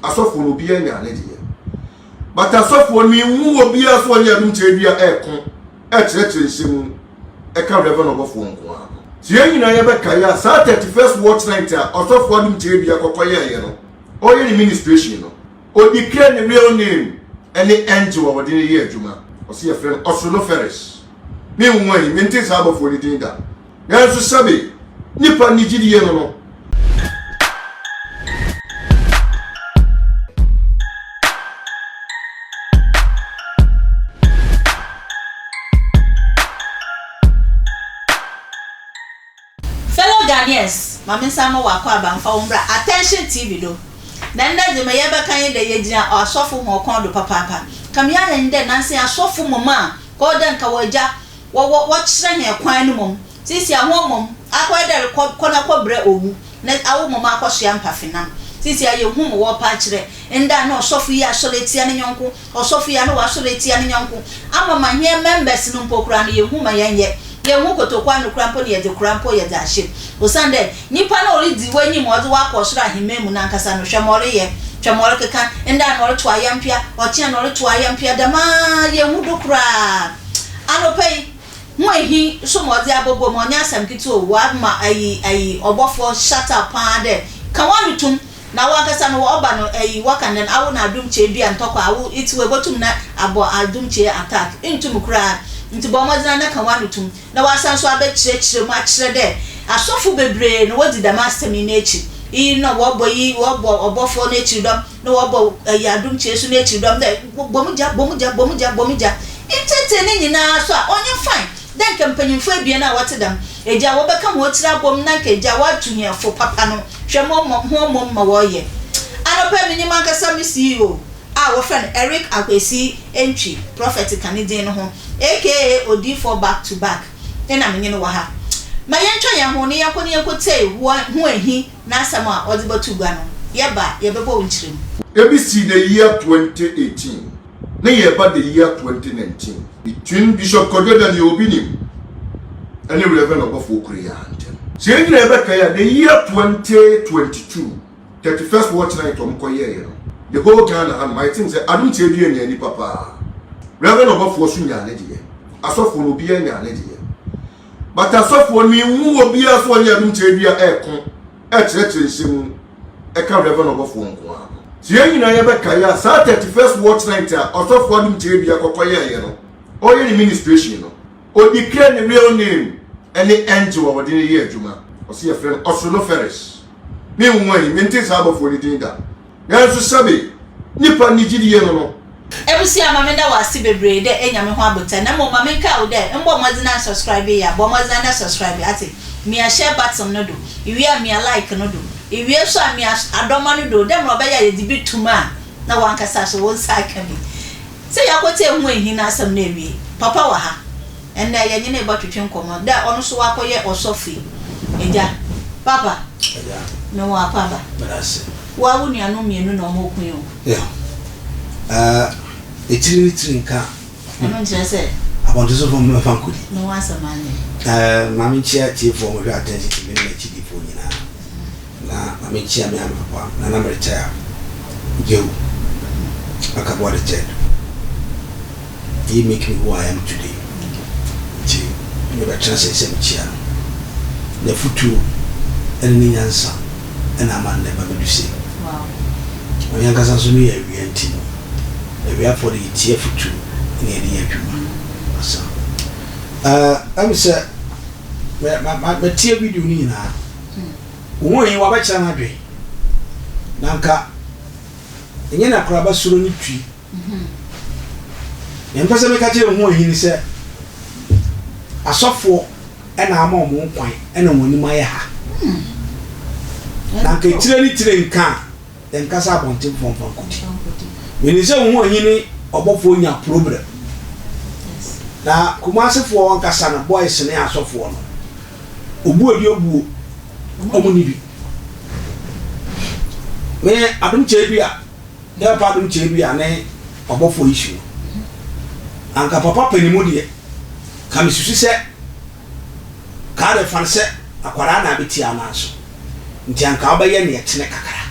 Asɔfoɔ no obiara nyaa ne deɛ. But asɔfoɔ no menhu obiara so ɔne Adom Kyerɛdua ɛko ɛkyerɛkyerɛ nsɛm mu ɛka Reverend ɔbɔfoɔ nko ara. Sɛ yɛn nyinaa yɛbɛkae a saa 31st watch night a ɔsɔfoɔ Adom Kyerɛdua kɔkɔyɛɛyɛ no ɔyɛ ne ministration no ɔdeclare ne real name ɛne angel a wɔde no yɛ adwuma ɔsɛ yɛfrɛ no Ɔsoro Ferris. Menhu ayi mente saa abɔfoɔ no din da. Nanso sɛbe nnipa nni gyidie no no. Fellow Ghanaians, ma me nsan mma w'akwaaba mfa wo mbra Attention TV do. Na ndɛ dze ma yɛrebɛka nye dɛ yegyina asɔfo hɔn kɔn do papaapa. Ka me ayɛ nye dɛ nansa yi asɔfo mbom a kɔɔ dɛ nka wɔagya wɔwɔ wɔkyerɛ hɛn kwan no mbom sesei hɔn mbom akɔyɛ dɛ rokɔ kɔ na kɔbrɛ owu na awo mbom akɔsoa mpafenam. Sesei yehu ma wɔrepa akyerɛ. Ndɛ a na ɔsɔfo yi asɔr etsia ne nyɛnko, ɔsɔfo yi a na ɔasɔr etsia ne nyɛnko ama ma hɛn members no mpo koraa no yennhu ma yɛnyɛ. Yennhu kotoku ano koraa mpo na yɛdze kora mpo yɛdze ahyɛ mu. Osiandɛ nyimpa no a oridzi w'enyim a ɔdze wo akɔ ɔsor ahenman mu no ankasa no, hwɛ ma ɔreyɛ, hwɛ ma ɔrekeka, ndɛ a na ɔrotow ayampia, ɔkyena na ɔrotow ayampia, dɛm ara yennhu do koraa. Anɔpa yi, ho ehi so ma ɔdze abɔbɔ mu, ɔnnyɛ asɛm ketsewa o, ɔama ayi ayi ɔbɔfoɔ shut up paa dɛ, ka w'ano to mu, na wankasa no ɔba no ayi wɔka no dɛn, awo na adom kyee dua ntɔkwa, awo itsew ebotum na abɔ adom kyee attack, nntum koraa, ntsi bɔ mbɔdzen ara na ka w'ano to mu, na ɔasan so abɛkyerɛkyerɛ mu akyerɛ dɛ asɔfo beberee no wodzi dɛm asɛm yi n'ekyir, iyi na wɔbɔ yi, wɔbɔ ɔbɔfoɔ no ekyir dɔm, na wɔbɔ ayi adom kyee so n'ekyir dɔm dɛ bɔ mu gya, bɔ mu gya, bɔ mu gya, bɔ mu gya. Ntsetsee ne nyina so a, ɔnnyɛ fine dɛ nka mpanyimfo ebien a wɔtse dɛm, egya wɔbɛka hɔn tsir abɔ mu na nka egya wɔatu hɛn fo papa no, hwɛ ma ɔmɔ hɔn mbom ma wɔreyɛ. Anɔpa yi menye mankasa me CEO a wɔfrɛ no Eric Akwesi Antwi, Prophet ka ne dzin no ho, aka Odiyifoɔ Back to Back, nna menye no wɔ ha. Ma yɛntwa hɛnho na yɛnkɔ na yɛnkotsie ho ehi. N'asɛm a ɔdze bɔto gua no, yɛba a, yɛbɛbɔ wo nkyerɛmu. Ebi sii the year 2018 ne yɛreba the year 2019 between Bishop Kojo Daniel Obinim ne Rev. Ɔbɔfoɔ Kureyaa ntɛm. Sɛ yɛn nyinaa yɛbɛkae a, the year 2022 31st watch night wɔn kɔyɛeɛ no, the whole Ghana hanom I think sɛ Adom Kyerɛdua nyaa nipa paa. Rev. Ɔbɔfoɔ nso nyaa ne deɛ. Asɔfoɔ no obiara nyaa ne deɛ. But asɔfoɔ no menhu obiara so ɔne Adom Kyerɛdua ɛko ɛkyerɛkyerɛ nsɛm mu ɛka Reverend ɔbɔfoɔ nko ara. Sɛ yɛn nyinaa yɛbɛkae a saa 31st watch night a ɔsɔfoɔ Adom Kyerɛdua kɔkɔyɛɛyɛ no ɔyɛ ne ministration no ɔdeclare ne real name ɛne angel a ɔde no yɛ adwuma ɔsɛ yɛfrɛ no Ɔsoro Ferris. Menhu ayi mente saa abɔfoɔ no din da. Nanso sɛbe nnipa nni gyidie no no. Ebusua ma menda wo ase bebree dɛ enya me ho abotar na mbom ma menkaa wo dɛ mbɔ mbɔdzen ansubscribe yi a bɔ mbɔdzen ana subscribe atse mia share button no do iwie a mia like no do iwie so a mia adɔma no do dɛ mbrɛ ɔbɛyɛ a yɛdze bi to mu a na wankasa so wo nsa aka bi sɛ yɛakɔtsie ho ehi n'asɛm no ewie papa wɔ ha. Ndɛ yɛnye no robɔtwetwe nkɔmbɔ dɛ ɔno so ɔakɔyɛ ɔsɔfo yi. Egya, Paapa, mewɔ akwaaba. Wo ara wo nuanom mienu na wɔreko yi o. Yeah. Uh, etiri ne tiri nka. Ɛno nkyerɛ sɛ. Abɔntesofo mmɛfa nkodi. Ne ho asɛm anyɛ. Uh, maame nkyia tiefoɔ mo hwɛ Attention TV ne m'akyidifoɔ nyinaa. Na ma menkyia me ame papa Nana Meretire Jehu Akabua the third He make me who I am today Nti mebɛtena ase sɛ mekyia no N'afutuo ne ne nyansa na ama nnɛ ba bɛdu sei Ɔno ankasa nso no yɛ awia nti awiafoɔ de yɛtie afutuo na yɛde yɛ adwuma Asa Ɛɛ ɛm sɛ matie video no nyinaa Wo ho ehi wabɛkyerɛ n'adwen na nka enye na koraba suro ne tui. Nea mepɛ sɛ meka kyerɛ ho ehi ne sɛ asɔfoɔ na ama wɔn kwan na wɔn anim ayɛ ha. Na nka etire ne tire nka a yɛnka sɛ abɔntenfoɔ mfa nkɔdi. Menim sɛ wo ho ahi ne ɔbɔfoɔ nya problem. Na Kumasefoɔ ankasa no, boys ne asɔfoɔ no, obu adi obuo, wɔn nni bi. Me Adom Kyerɛdua, yɛ papa Adom Kyerɛdua ne ɔbɔfoɔ issue no, anka papa panimu deɛ, ka mesusu sɛ Kaa de fa no sɛ akwadaa na abɛtia wo nan so nti anka wobɛyɛ nea ɛtene kakra.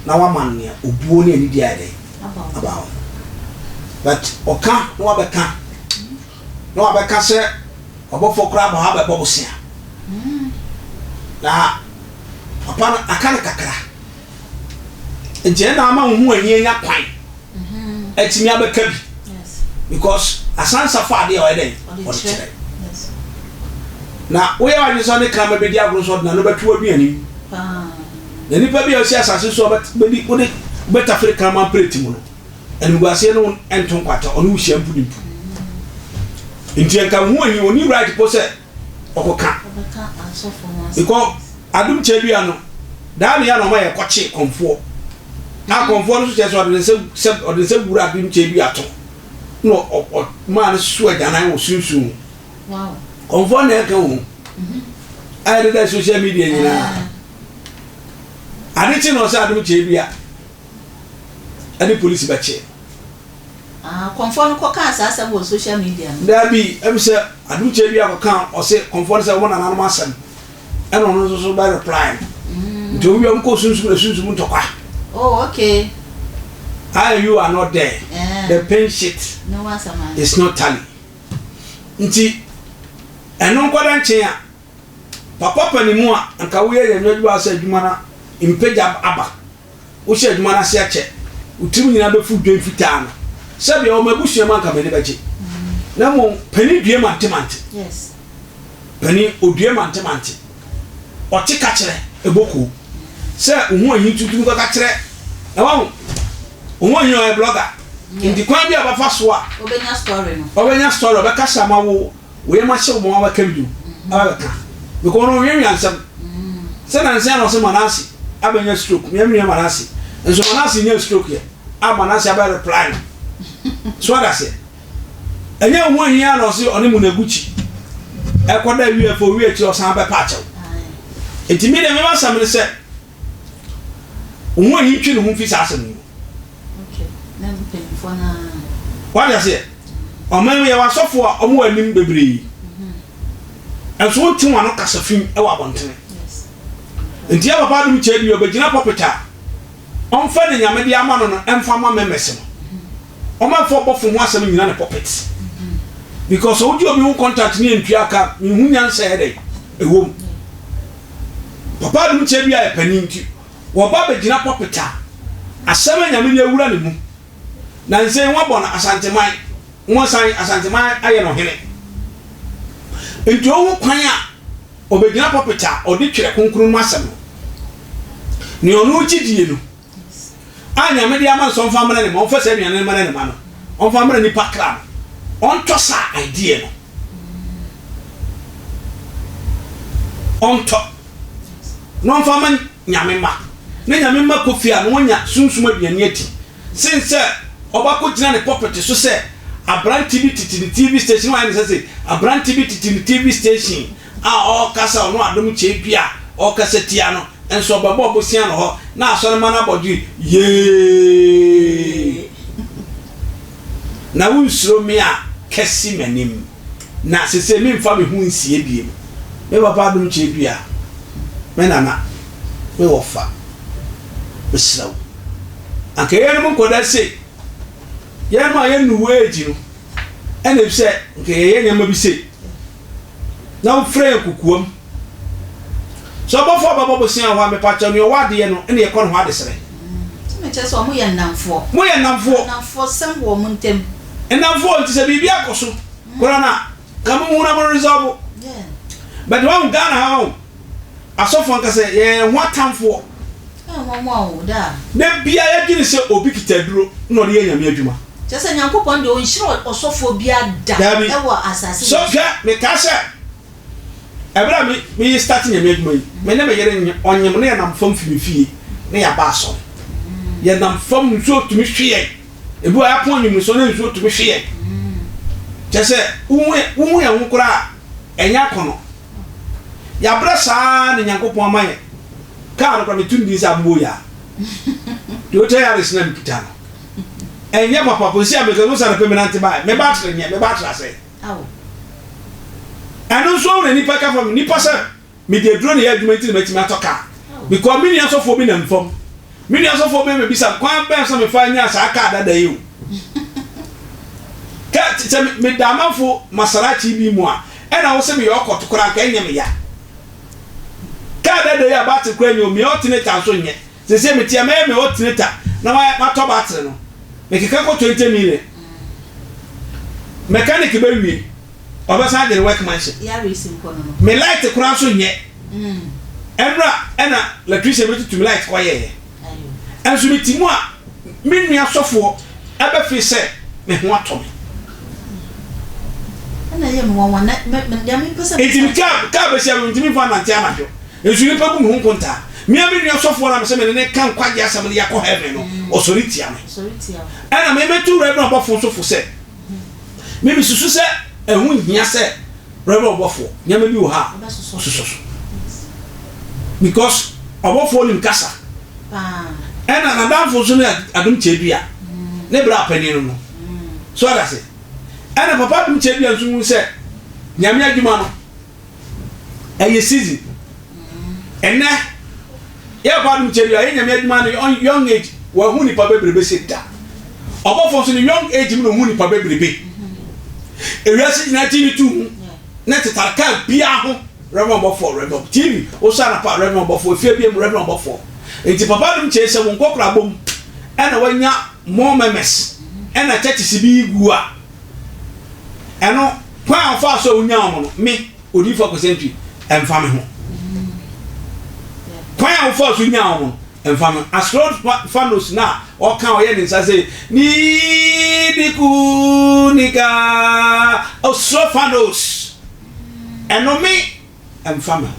na wama no nea obuo ne anidie ayɛ dɛn aba ho. But ɔka na wabɛka na wabɛka sɛ ɔbɔfoɔ koraa ba hɔ abɛbɔ bosea. Na papa no aka no kakra. Nti ɛna ama wo ho ani anya kwan atumi abɛka bi because asansa fa adeɛ a ɔyɛ dɛn ɔde kyerɛ. Na woyɛ w'adwene sɛ ɔne kraman bɛdi agorɔ nso ɔde n'ano bɛto w'aduane mu. Na nipa bi a ɔsi asase so a ɔbɛdi wode wobɛtafere kraman prɛte mu no, animguaseɛ no nto nkwata, ɔne wo hyia mpu ne mpu. Nti nka ho ahi, ɔni right po sɛ ɔkɔka. Because adom kyɛdua no, daa ne yɛ na ɔma yɛkɔkye kɔmfoɔ. A kɔmfoɔ no nso kyerɛ sɛ ɔde ne nsa sɛ ɔde ne nsa wura adom kyɛdua to na ɔmaa no so agyanan wɔ sunsun mu. Kɔmfoɔ na ɛka ho. A yɛde social media nyinaa. Ade kye na ɔsɛ adom kyɛdua ɛne polisi bɛkye. Ah, kɔmfoɔ no kɔkaa saa asɛm wɔ social media no? Daabi, ɛm sɛ Adom Kyerɛwdua kɔkaa, ɔse kɔmfoɔ no sɛ wɔn nananom asɛm, ɛna ɔno nso so bɛ reply no. Nti wɔn wia wɔn kɔɔ sunsum na sunsum ntɔkwa. Oh, okay. I and you are not there. Eh. The pain shit Ne ho asɛm ayɛ. is not tally. Nti ɛno nkɔda nkyɛn a, papa panimu a anka woyɛ Nyame adwuma sɛ adwuma no mpagya aba. Wohyɛ adwuma no ase akyɛ, wo tirim nyinaa bɛfu dwen fitaa no. Sɛdeɛ ɛwɔ m'abusua mu anka m'ani bɛgye. Na mmom panin due mantemante. Panin ɔdue mantemante. Ɔte ka kyerɛ, ɛbɔ koo. Sɛ wo ho ahi nti wotumi kɔka kyerɛ. Na wahu, wo ho ahi ɔyɛ blogger. Nti kwan bi a ɔbɛfa so a. Ɔbɛnya story no. Ɔbɛnya story, ɔbɛkasa ama wo. Wo yam ahye wo ma wabɛka bio abɛka because ɔno ɔnwɛnwɛn asɛm sɛ nansa na ɔsɛ Manase abɛnya stroke mea me nua Manase nso Manase nya stroke yɛ a Manase abɛ reply no so ɔda seɛ ɛnyɛ ho ahia na ɔse ɔne Munaguchi ɛkɔda wie afɔ wie akyiri ɔsan bɛpa akyɛw enti me deɛ mema asɛm ne sɛ Wo ho ahi ntwe ne ho mfi saa asɛm yi mu. Wate aseɛ? Ɔman mu yɛwɔ asɔfoɔ a wɔwɔ anim bebree. Nso wonte wɔn ano kasa fi wɔ abɔntene. Nti yɛ papa adom kyɛ bi ɔbɛgyina pulpit a ɔmfa ne nyame de ama no no ɛmfa ma members no. Ɔma mfa ɔbɔfo ho asɛm nyina ne pulpit. Because wogye obi ho contract ne ntua ka mehu nyansa yɛ dɛn ɛwɔ mu. Papa adom kyɛ bi ayɛ panin nti wɔba bɛgyina pulpit a, asɛm a Nyame de awura ne mu. Nansa yi wɔabɔ no Asanteman, wɔasan Asanteman ayɛ no ɔhene. Nti ɔhu kwan a ɔbɛgyina pulpit a ɔde Twerɛ Kronkron mu asɛm no, nea ɔno gye die no, a Nyame de ama no sɛ ɔmfa mmrɛ ne mma, ɔmfa saa aduane no mmrɛ ne mma no, ɔmfa mmrɛ nipa kra no, ɔntɔ saa idea no. Ɔntɔ na ɔmfa ma Nyame mma, na Nyame mma kɔ fie a na wɔnya sunsum aduane adi, sen sɛ ɔbɛakɔgyina ne pulpit so sɛ aberante bi tete ne TV station, na wayɛ ne sɛ se aberante bi tete ne TV station a ɔrekasa, ɔno adom kyɛe bi a ɔrekasa tia no, nso ɔbɛbɔ bosea no hɔ, na asɔremma no abɔdwe yee. Na wonsuro me a kɛse m'anim, na sesei memfa me ho nsie bio. Me papa adom kyerɛ dua, me nana, me wɔfa, mesrɛ wo. Anka yɛnom nkwadaa sei, yɛnom a yɛnnu wo age no, ɛna efisɛ nka yɛyɛ nneɛma bi sei. Na wofrɛ yɛn kokoam. Sɛ ɔbɔfoɔ a ɔbɛbɔ bosea wɔ hɔ a, mepakyɛw, nea ɔwɔ adeyɛ no na yɛkɔ ne hɔ adesrɛ. Nti mekyerɛ sɛ wɔyɛ nnamfoɔ. Moyɛ nnamfoɔ. Nnamfoɔsɛm wɔ wɔn ntam. Nnamfoɔ, nti sɛ biribi akɔ so koraa no a, ka mo hu na mo resolve. But wahu Ghana ha wahu, asɔfoɔ ankasa yɛyɛ yɛn ho atamfoɔ. Ɛyɛ nwanwa o, daa. Da biara yɛdwene sɛ obi kita aduro na ɔde yɛ Nyame adwuma. Kyerɛ sɛ Nyankopɔn deɛ ɔnhyira ɔsɔfoɔ biara da Daabi. wɔ asase So wei so. hwɛ, mekaa sɛ Ɛberɛ a me me start Nyame adwuma yi, me ne me yere nye ɔnyem na yɛnam fam fi me fie na yɛaba asɔre. Yɛnam fam nsuo tumi hwe yɛn. Ebi wɔ yɛapɔn anwummerɛ na nsuo tumi hwe yɛn. Kyerɛ sɛ wohu wohu yɛn ho koraa a ɛnyɛ akɔnɔ. Yɛabrɛ saa na Nyankopɔn ama yɛn kaa no koraa metu ne din sɛ Aboboyaa. Toyota Yaris na mekita no. Ɛnyɛ papa kɔsi a meka sɛ anɔpa menante baeɛ. Me battery nyɛ, me battery asɛe. Ɛno nso na nipa ka fa me nipa sɛ mede aduro na ɛyɛ adwuma nti na matumi atɔ kaa because me nua sɔfoɔ bi nam fam. Me nua sɔfoɔ bɛn bɛbisa me kwan bɛn so na mefaa nyaa saa kaa dada yi o. Kɛ sɛ meda amanfo Maserati bi mu a, ɛna wo se meyɛ ɔkɔto koraa anka ɛnyɛ me ya. Kaa dada yi a battery koraa nni o, me alternator nso nyɛ. Seesei mete a mɛyɛ me alternator na mayɛ matɔ battery no. Mekeka kɔ 20 million. Mechanic bɛwie. Ɔbɛsan agye ne workmanship. Me light koraa nso nyɛ. Ɛnora ɛna electrician bi tutu me light kɔyɛeɛ. Ɛnso me ti mu a me nua sɔfoɔ ɛbɛfee sɛ me ho atɔ me. Nti me kaa kaa bɛhyia me ntumi mfa nante anadwo. Nso nipa bu me ho nkontaa. Me a me nua sɔfoɔ na me sɛ me ne ne ka nkwagye asɛm no yɛakɔ heaven no ɔsɔre tia me. Ɛna me mɛtu Reverend ɔbɔfo nso fo sɛ Me misusu sɛ ɛho nhia sɛ Reverend ɔbɔfoɔ nneɛma bi wɔ ha a ɔsosɔ so because ɔbɔfoɔ nim kasa ɛna n'adamfo nso ne Adom Kyerɛdua ne bra panin no no so ɔda ase ɛna papa Adom Kyerɛdua nso hu sɛ Nyame adwuma no Ɛyɛ season. Ɛnɛ yɛ ba dum kyɛ yɛ nyame adwuma no young age wahu nipa bebrebe se da. Ɔbɔfo nso ne young age mu na ohu nipa bebrebe. Ewiase nyinaa gye ne tu mu na tetare kaa biara ho Reverend ɔbɔfo Reverend TV wosɔ anapa Reverend ɔbɔfo efie bi mu Reverend ɔbɔfo. Nti papa dum kyɛ sɛ wo nkɔkora bom ɛna wanya more members ɛna churches bi gu a Ɛno, kwan a ɔfaa so a onyaa wɔn no, me, Odiyifo Akwasi Antwi, ɛmfa me ho. Kwan a ɔfaa so nyaa wɔn no, ɛmfa me ho. Asrod Fanos no a ɔka ɔyɛ ne nsa sɛ, Ni di ku ni ka, Osro Fanos. Ɛno me, ɛmfa me ho.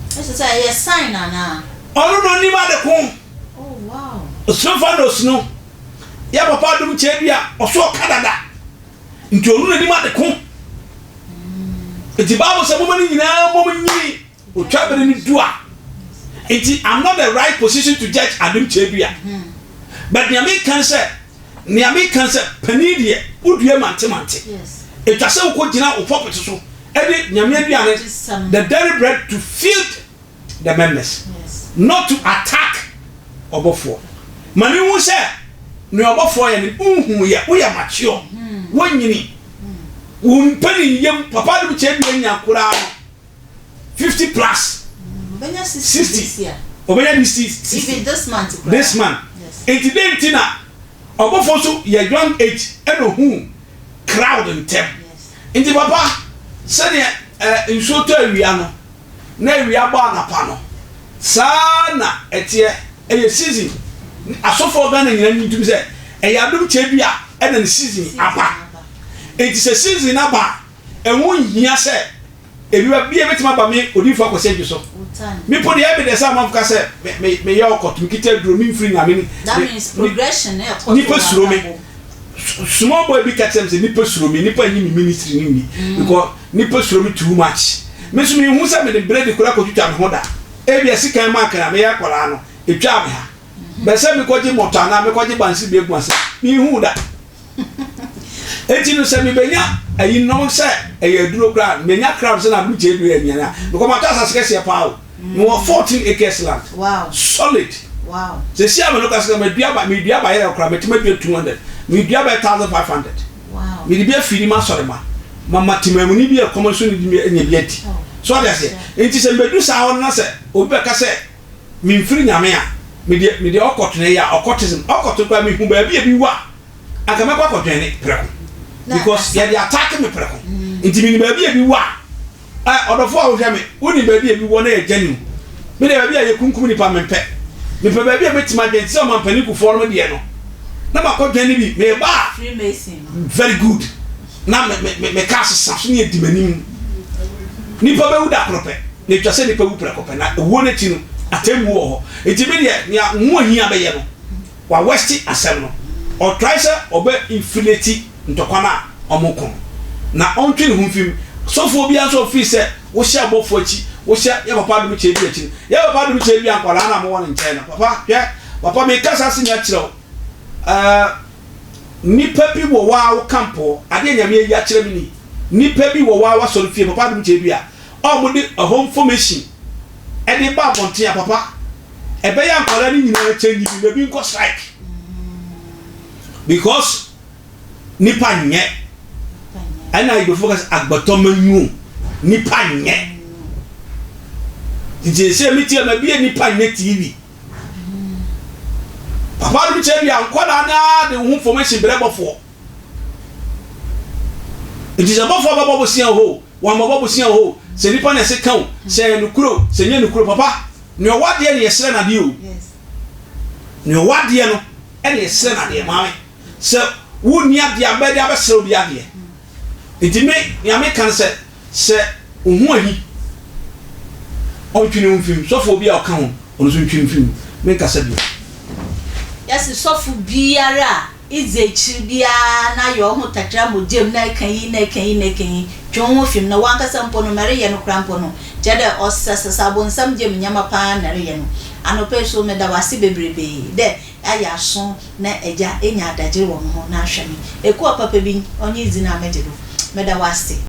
Ɛsɛ sɛ ɛyɛ sign anaa? Ɔno na onim ade ko. Oh, wow. Osro Fanos no. Yɛ papa adom kyɛ bi a ɔso ɔka dada nti ɔno n'anim ade ko nti bible sɛ moma no nyinaa mmom nyini otwa bere no du a nti I'm not the right position to judge adom kyɛ bi a but nea meka ne sɛ nea meka ne sɛ panin deɛ wodua mante mante ɛtwa sɛ wokɔ gyina wo pulpit so ɛde nyame aduane the daily bread to feed the members not to attack ɔbɔfoɔ ma ne hu sɛ nea ɔbɔfoɔ yɛ no nhu yɛ woyɛ mature wonyini wo mpanin yam papa dum kyɛ bi anya koraa no 50 plus 60 obɛnya bi 60 this month nti dɛn nti na ɔbɔfoɔ nso yɛ young age ɛna ohuu crowd ntɛm nti papa sɛdeɛ nsuo tɔ awia no na awia bɔ anapa no saa ara na ɛteɛ ɛyɛ season asɔfoɔ Ghana nyinaa nyi ntum sɛ ɛyɛ adom kyɛ bi a ɛna ne season aba nti sɛ season aba a ɛho nhia sɛ ebi ba bi ebetumi aba me odinfo akɔsi adwo so me po deɛ ɛbi deɛ sɛ amanfo ka sɛ me me meyɛ ɔkɔto me kita aduro me mfiri nyame ni nipa suro me small boy bi ka kyerɛ me sɛ nipa suro me nipa nyi me ministry ni ni because Nnipa suro me too much. Me nso menhu sɛ mede bredi koraa kɔtwitwa me ho da. Ebia sikan mark na meyɛ akwadaa no, ɛtwaa me ha. But sɛ mekɔgye mɔtɔ anaa mekɔgye bansi bi agu ase, menhuu da. Enti no sɛ mebɛnya ayi nom sɛ ɛyɛ aduro koraa a, menya crowd sɛ na adom kyɛ aduro yɛ aduane a, mekɔ matɔ asase kɛseɛ paa o. Mewɔ 14 acres land. Solid. Seesei a me no kasa madua ba, medua bayerɛ koraa, mɛtumi adua 200. Medua bɛyɛ 1500. Mede bi afiri m'asɔre ma. Mama temamuni bi a ɛkɔm nso ne di anya bi adi. So ate aseɛ? Enti sɛ mebedu saa hɔ no na sɛ obi bɛka sɛ memfiri Nyame a, medeɛ medeɛ ɔkɔt na ɛyɛ a, occultism, occult no koraa mehu baabi a ebi wɔ a, anka mɛkɔ akɔdwɛne prɛko. Because yɛde attack me prɛko. Nti menim baabi a ebi wɔ a, Ɛ, ɔdɔfo a wohwɛ me, wunim baabi a ebi wɔ na ɛyɛ genuine. Me deɛ, baabi a yɛkunkum nnipa, mempɛ. Mepɛ baabi a mɛtumi adwene, te sɛ ɔmampanin Kufuor nom deɛ no, na makɔdwene no bi. Meba a, very good, na me, me, me, me kaa sesa so na yɛdi m'anim. Nnipa bɛwu da koro pɛ, na ɛtwa sɛ nnipa wu prɛko pɛ, na owuo no akyi no, atemmuo wɔ hɔ. Enti me deɛ, nea ho ahia bɛyɛ no, Wa wɛste asɛm no. Ɔtrae sɛ ɔbɛ infileti ntɔkwa no a ɔmo ko no. Na ɔntwe ne ho mfi mu. Sɔfoɔ biara nso a ɔfii sɛ wohyɛ abɔfoɔ akyi, wohyɛ yɛ papa adom kyɛ bi akyi no, yɛ papa adom kyɛ bi a nkwadaa no a mowɔ ne nkyɛn no, papa hwɛ, papa meka saa asɛm yi akyerɛ wo, ɛɛ, nnipa bi wɔ waa wo camp hɔ, adeɛ Nyame ayi akyerɛ me ni, nnipa bi wɔ waa w'asɔre fie, papa adom kyɛ bi a, a ɔmo de ɛhɔ information ɛde ba abɔnten a, papa. Ɛbɛyɛ a nkwadaa no nyinaa change bi na ebi nkɔ strike because nipa nyɛ ɛna ayigbefo ka sɛ agbɛtɔ ma nyu nipa nyɛ nti sɛ mi tie ma bie nipa nyɛ TV papa no kyerɛ bi a nkwadaa naa de ho information brɛ bɔfoɔ nti sɛ bɔfoɔ bɛbɔ bosia hɔ wɔn bɛbɔ bosia hɔ sɛ nipa na ɛsɛ ka o sɛ ɛyɛ nukuro sɛ nyɛ nukuro papa nea ɔwɔ adeɛ na yɛsrɛ n'adeɛ o nea ɔwɔ adeɛ no ɛna yɛsrɛ n'adeɛ. Maame, sɛ wonni adeɛ abɛde abɛsrɛ obi adeɛ. Nti me nea meka no sɛ ohun ahi ɔntwe ne ho mfim sɔfo bi a ɔka ho, ɔno nso ntwe mfim. Menkasa bio. Yɛsi sɔfo biara a idzi ekyir biara na ayɛ ɔho takra mogyam na ɛka yi na ɛka yi na ɛka yi, twe wo ho fim na wankasa mpo no mɛreyɛ no kora mpo no kyerɛ dɛ ɔsɛsɛsɛ abonsam gyam nyɛma paa na ɛreyɛ no. Anɔpɛ yi so meda wase bebrebee dɛ ayɛ aso na agya enya adagyer wɔ me ho na ahwɛ me ekuo papa bi ɔnye dzi na megye do. Meda wase.